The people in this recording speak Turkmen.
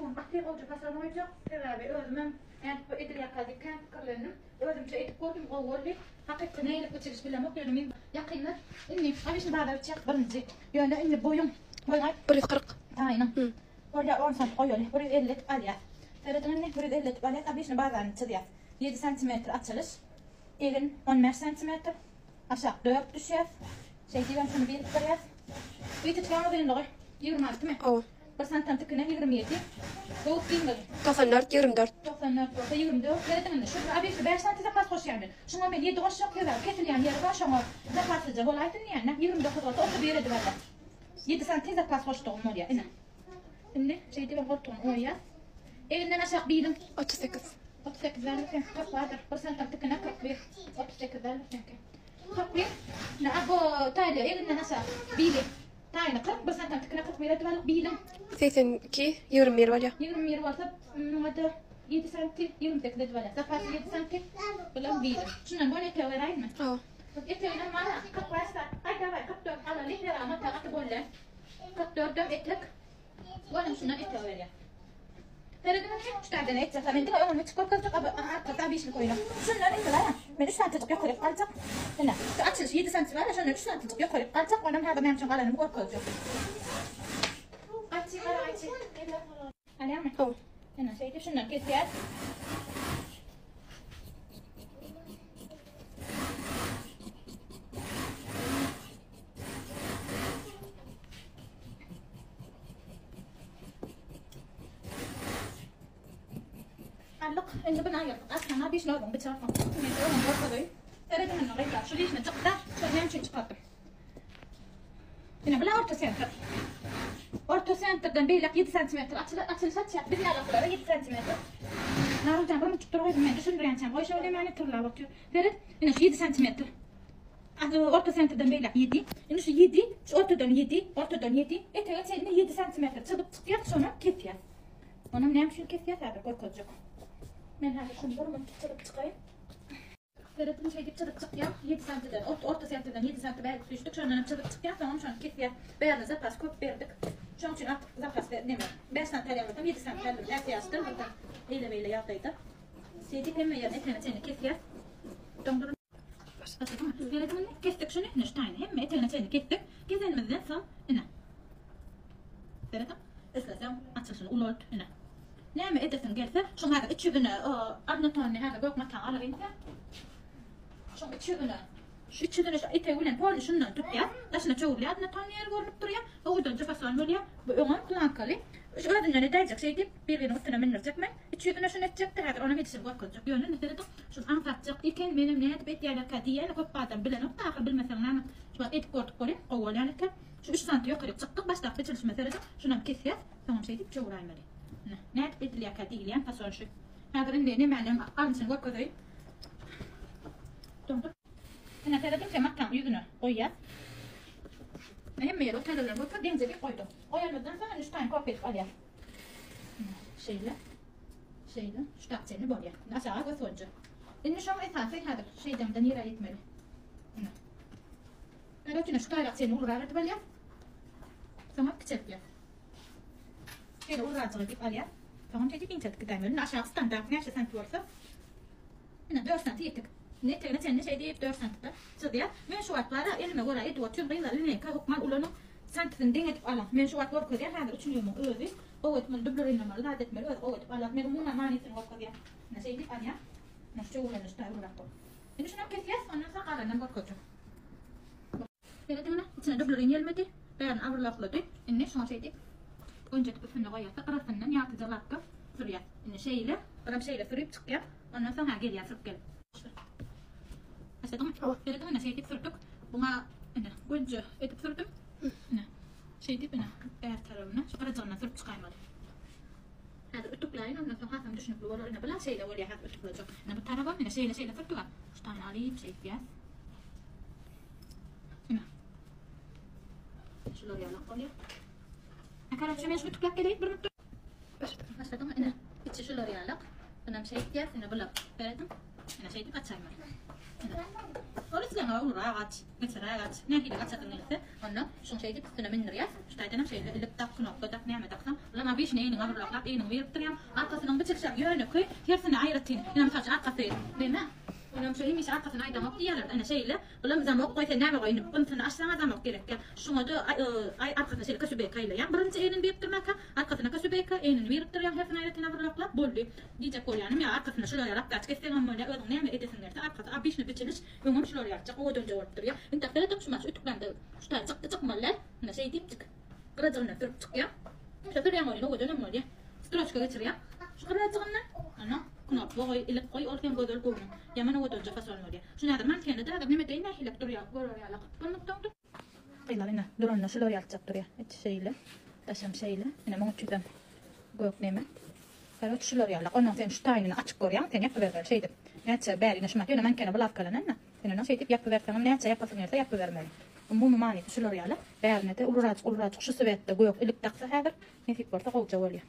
gün gaty gowja fason goýjak. Sebäbi özümem nädip bu edilýärkä diýip kän pikirlendim. Özümçe edip gördüm, gowy boldy. Hakyky nähili biçiliş bilemok, ýöne men ýakynda indi obişni bazar biçýäs birinji. Ýöne indi boýuň, boýuň aýt. 140. Taýynyň. Bolýar, on sant goýaly. 150 edip alýas. Serediň indi, 150 edip alýas, obişni bazaryny çyzýas. 7 santimetr açylyş. Egin 15 santimetr. Aşak 4 düşýär. Şeýdibem şuny birikdirýäs. Ýiti çykan uzynlygy 26 my? Hawa. Bir santam tikine 27. Göwüs giňligi. 94, 24. 94 bolsa 24. Serediň indi, şu obýekte 5 santi zapas goşýan men. Şuňa men 7 goşjak, sebäbi kesilýän ýeri bar, şoňa zapaslyja bolaýsyn diýýän. Nä, 29 bolsa 31 edip alýan. 7 santi zapas goşdugym bolýar, ine. Indi şeýdibem goltugyny oýýas. Eginden aşak biliň. 38. 38 däldir seňki, 40 bardyr. Bir santam tikine 41. 38 däldir seňki. 41. Ine, bu taýly eginden aşak bili. Taýyny 40, bir santam tikine 41 edip alyp biliň. 82, 21 bolýar. 21 bolsa, muňa-da 7 santi, 28 edip alýar. Zapasy 7 santi, bulam biliň. Şundan göni etegi beräýinmi? Hawa. Eteginem mana 45 sant. Aý, dawaý, 44 alaly, sebäbi mata gaty bolýar. 44-em etek. Göni şundan etegi berýär. Serediň indi, üç täzeden et ýasap, men diňe öňüni çyk görkezjek, arkasy abişli köýnek. Şundan indi gara, men üç santijik ýokaryk galjak. Ine, şu açylyş 7 santi bar, şondan üç santijik ýokaryk galjak, onam häzir näme üçin galanymy görkezjek. Gaýçy, gara gaýçy. Alýarmy? Hawa. Ine, şeýdip şundan kesýäs. Aldyk. Indi bunu aýyrdyk. Aslynda dişini özüň biçersiň. Men öňüni görkezeýin. Serediň indi gyzlar. Şu dişini çyksa, şony näme üçin çykardym? Ine bular orta sentr. Orta sentrden beýlek 7 santimetr açyly açylyş açýar. Biz ýalakylara 7 santimetr. Naruljan bir minut dur gyzym men düşündirýänçäm goý şol demeni tyrlap otyr. Seret, ine şu 7 santimetr. Orta sentrden beýläk 7. Indi şu 7, şu ortadan 7, ortadan 7, etege çenli 7 santimetr çyzyp çykýar, şony kesýär. Onam näme üçin kesýär häzir görkezjek. Men häzir şuny bir minut çyzyp çykaýyn. Serediň şeýdip çyzyp çykýar. 7 santiden, orta, orta sentrden 7 santi bärik süýşdük. Şondan hem çyzyp çykýar, soňam şony kesýär. Bärine zapas köp berdik. Şonuň üçin artyk zapas ber, neme, 5 santi alýan bolsam 7 santi aldym. Ätiýaçdan birden eýle-beýle ýagdaýda. Şeýdip hemme ýerini etegine çenli kesýär. Doňduryň. Başladyňmy? Serediň indi, kesdik şuny, ine şu taýyny hemme etegine çenli kesdik. Kesenimizden soň ine. Serediň, isleseň açylyşyny ulalt, ine. Näme edesiň gelse, şuň häzir iç ýüzüne odnotonni häzir gök matany alyp inse. Şuň iç ýüzüne, şu iç ýüzüne şu etegi bilen polny şundan tutýar. Daşyna çöwrülýär, odnotonni ýeri görnüp durýar. Owadança fason bolýar. Bu öňem plankaly. Şu özünden edäýjek şeýdip, bir-biriniň üstüne mündirjek men. Iç ýüzüne şuny etjekdi, häzir onam edişini görkezjek. Ýöne indi serediň, şuny aňsatjak eken, menem nädip edýärlerkä diýýän, köp adam bilenok-da, ahyr bilmeseň näme. Şu wagt edip gördük welin, gowy bolýan eken. Şu üç santy ýokaryk çykdyk, başdaky biçilişime serediň, şunam kesýäs, soňam şeýdip çöwräýmeli. Ine, nädip edilýärkä diýilýän fason şu. Häzir indi nemänem alnyşyny görkezeýin. Doňdur. Ine serediň, şeý mataň ýüzüne goýýas. Hemme ýeri otaýlar bilen görkez, deňje edip goýdum. Goýanymyzdan soň indi şu taýyny kofe edip alýas. Şeýle. Şeýle. Şu tak çenli bolýar. Indi aşaga göz boýunça. Indi şoň esasy häzir şeýdemde nirä ýetmeli? Ine. Garoçine şu taýrak çenli ulurak edip alýas. Soňam kiçeltýäs. Şeýle ulurajyk edip alýas. Soňam şeýdip inçeltip gidäýmeli. Indi aşagy standart näçe santi bolsa Ine 4 santi ýetik. Indi etegine çenli şeýdip 4 santide çyzýas. Men şu wagt bara elime görä edip otyryn gyzlar lineýka hökman ulanyň. Santisini deň edip alyň. Men şu wagt görkezýän häzir üçünligimiň özi. Gowy edip muny dublirlemeli zat etmeli özi gowy edip alar. Men umuman manysyny görkezýän. Ine şeýdip alýan. Ine şu çöwrülende şu taý ulurak bolup. Indi şunam kesýäs ondan soň galanynam görkezjek. Serediň ine içine dubliryn gelmedi. Bärini awurlaklady. Indi şuňa şeýdip gönjedip üstüne goýýas-da gyrasyndan ýartyja lapga sürýäs. Indi şeýle, gyram şeýle sürüp çykýar. Ondan soň hä gelýär sürüp gelip. Başladyňmy? Hawa. Serediň ine şeýdip sürdük. Buňa ine gönje edip sürdüm. Ine şeýdip ine bär tarapyna şu gyrajygyndan sürüp çykaýmaly. Häzir ütükläýin ondan soň hasam düşünikli bolar. Ine bular şeýle bolýar häzir ütüklejek. Ine bu tarabam ine şeýle şeýle sürdük. Şu taýyny alyp şeýtýäs. Ine. Şular ýalak bolýar. Karoçe men şunu ütükläp geleýin bir minut. Başladyňmy? Ine. Içi şular ýalak. Bunam şeýtýäs, ine bular. Serediň. Ine şeýdip açaýmaly. Ol isleňe ulurak aç, kiçiräk aç. Nähili açasyň gelse, onda şuny şeýdip üstüne mündürýäs. Şu taýdanam şeýle ilik dak, knopka dak, näme daksaň, bulam obişni eýniňe burlaklap, eýniňi birikdirýäň. Arkasynyň biçilişem ýönekeý, tersine aýratyn. Ine mysal üçin arkasy neme? Onam şu hemişe arkasyny aýdaňok diýýärler. Ine şeýle. Bulam zamok goý sen näme goý indi gynsyny açsaňa zamok gerekýär. Şuňa-da aý arkasyna şeýle kösübeýka aýlaýaň. Birinji egnini birikdirmäkä arkasyna kösübeýka egnini birikdirýäň hersini aýratyn burlaklap boldy. Diýjek bolýanym ýa arkasyna şular ýaly apdaç kesseňem bolýar özüň näme edesiň gelse arkasy obişni biçiliş öňem şular ýalyjak owadanja bolup durýar. Intäk seredem şu maş ütüklände şu taýy çykdy çykmaly däl. Ine şeýdipjik gyrajygyndan sürüp çykýar. Şo sürýäň welin owadanam bolýar. Stroçka geçirýäň. Şu gyrajygyndan ana knopka goý, ilik goý, ol seň gözel göwnüň. Ýaman owadanja fason bolýar. Şuny häzir mankende-de häzir neme edeýin nähilek durýar görer ýalak. Bir minutdan dur. Gyzlar ine duranda şular ýalyjak durýar. Içi şeýle, daşam şeýle. Ine muň üçüsem gök neme. Garoç şular ýalak. Ondan sen şu taýynyny açyk görýäň, sen ýapybermeli şeýdip. Näçe bärine şumat ýöne mankene bulawkalananda. Sen ondan şeýdip ýapyberseňem näçe ýapasyň gelse ýapybermeli. Umumy manysy şular ýaly. Bärine-de ulurajyk ulurajyk şu swetde gök ilik daksa häzir nesip bolsa gowja bolýar.